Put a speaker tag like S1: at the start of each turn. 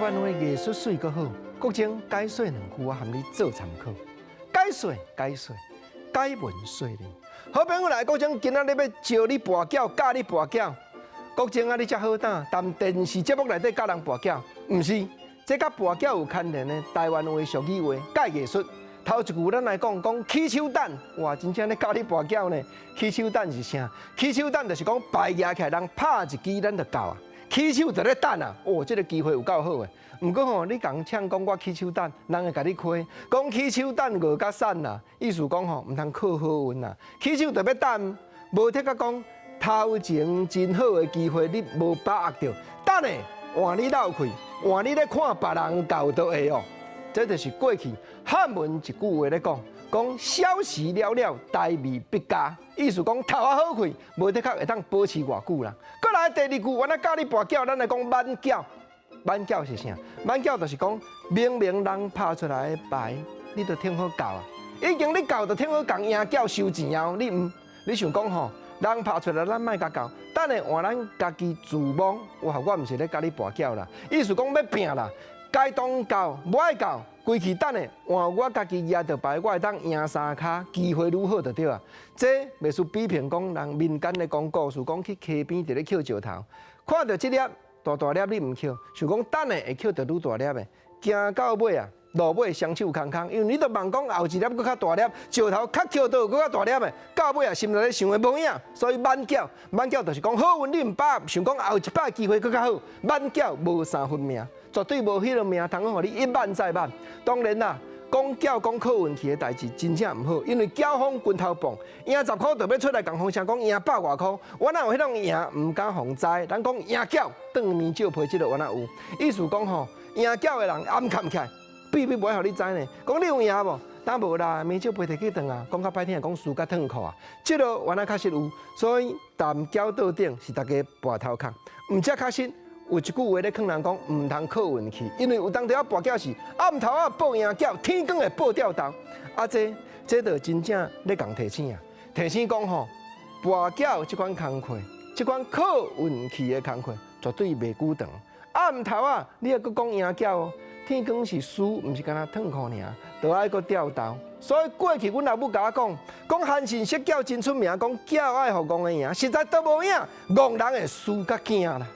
S1: 灣話藝術媠閣好，國政解說兩句，我含你做參考。解說解說，解文說理。好朋友來，國政今仔日欲招你跋筊，教你跋筊。國政啊，你遮好膽，踮電視節目內底教人跋筊，毋是？這佮跋筊有牽連的台灣話俗語話蓋藝術。頭一句咱來講講起手等，哇，真正咧教你跋筊呢。起手等是啥？起手等就是講牌舉起來，人拍一支，咱就到啊。起手就咧等啊，哦，這个機會有夠好的。毋過吼，你共嗆講我起手等，人會共你虧。講起手等餓甲散啦，意思講吼，毋通靠好運啦。起手就欲等，無得甲講頭前真好的機會，你無把握著。等下換你落氣，換你咧看別人𠢕都會哦。這就是過去漢文一句話咧講，講小時了了，大未必佳，意思講頭仔好氣，無的確會當保持偌久啦。閣來第二句，我來教你跋筊，咱來講挽筊。挽筊是啥？挽筊就是講明明人拍出來的牌，你都挺好𠢕啊。已經你𠢕就挺好共贏筊收錢啊！你毋？你想講吼，人拍出來，咱莫共𠢕，等下換咱家己自摸。哇，我毋是咧教你跋筊啦，意思講欲拚啦。該當𠢕，無愛𠢕，規氣等下換我家己舉著牌，我會當贏三跤，機會愈好就對啊。這袂輸比評講人民間的講故事，講去溪邊佇咧抾石頭，看著這粒大大粒你毋抾，想講等下會抾著愈大粒的，行到尾啊，路尾雙手空空，因為你都望講後一粒閣較大粒，石頭較抾著閣較大粒的，到尾啊心內咧想的無影，所以挽筊，挽筊就是講好運你毋把握，想講後一擺機會閣較好，挽筊無三分命。絕對無彼个命通予你一挽再挽。當然啦，講筊講靠運氣的代誌真正毋好，因為筊風拳頭磅，贏10箍就欲出來共風聲講贏百外箍。我哪有彼種贏，毋敢予人知。咱講贏筊，當面借批這个我哪有？意思講吼，贏筊的人暗藏起來，秘密無愛予你知呢。講你有贏無？當無啦，面借批摕去轉啊，講較歹聽，講輸甲褪褲啊。這个原來確實有，所以踮筊桌頂是大家跋頭殼，毋這確實。有一句話咧，勸人講毋通靠運氣，因為有當時仔跋筊是暗頭仔報贏筊，天光會報吊頭。啊，這這就真正咧共提醒啊！提醒講吼，跋筊這款工課，這款靠運氣的工課，絕對袂久長。暗頭仔，你猶閣講贏筊哦，天光是輸，毋是干焦褪褲爾，都愛閣吊頭。所以過去阮老母共我講，講韓信摔跤真出名，講筊愛予戇的贏，實在都無影，戇人會輸甲驚啦。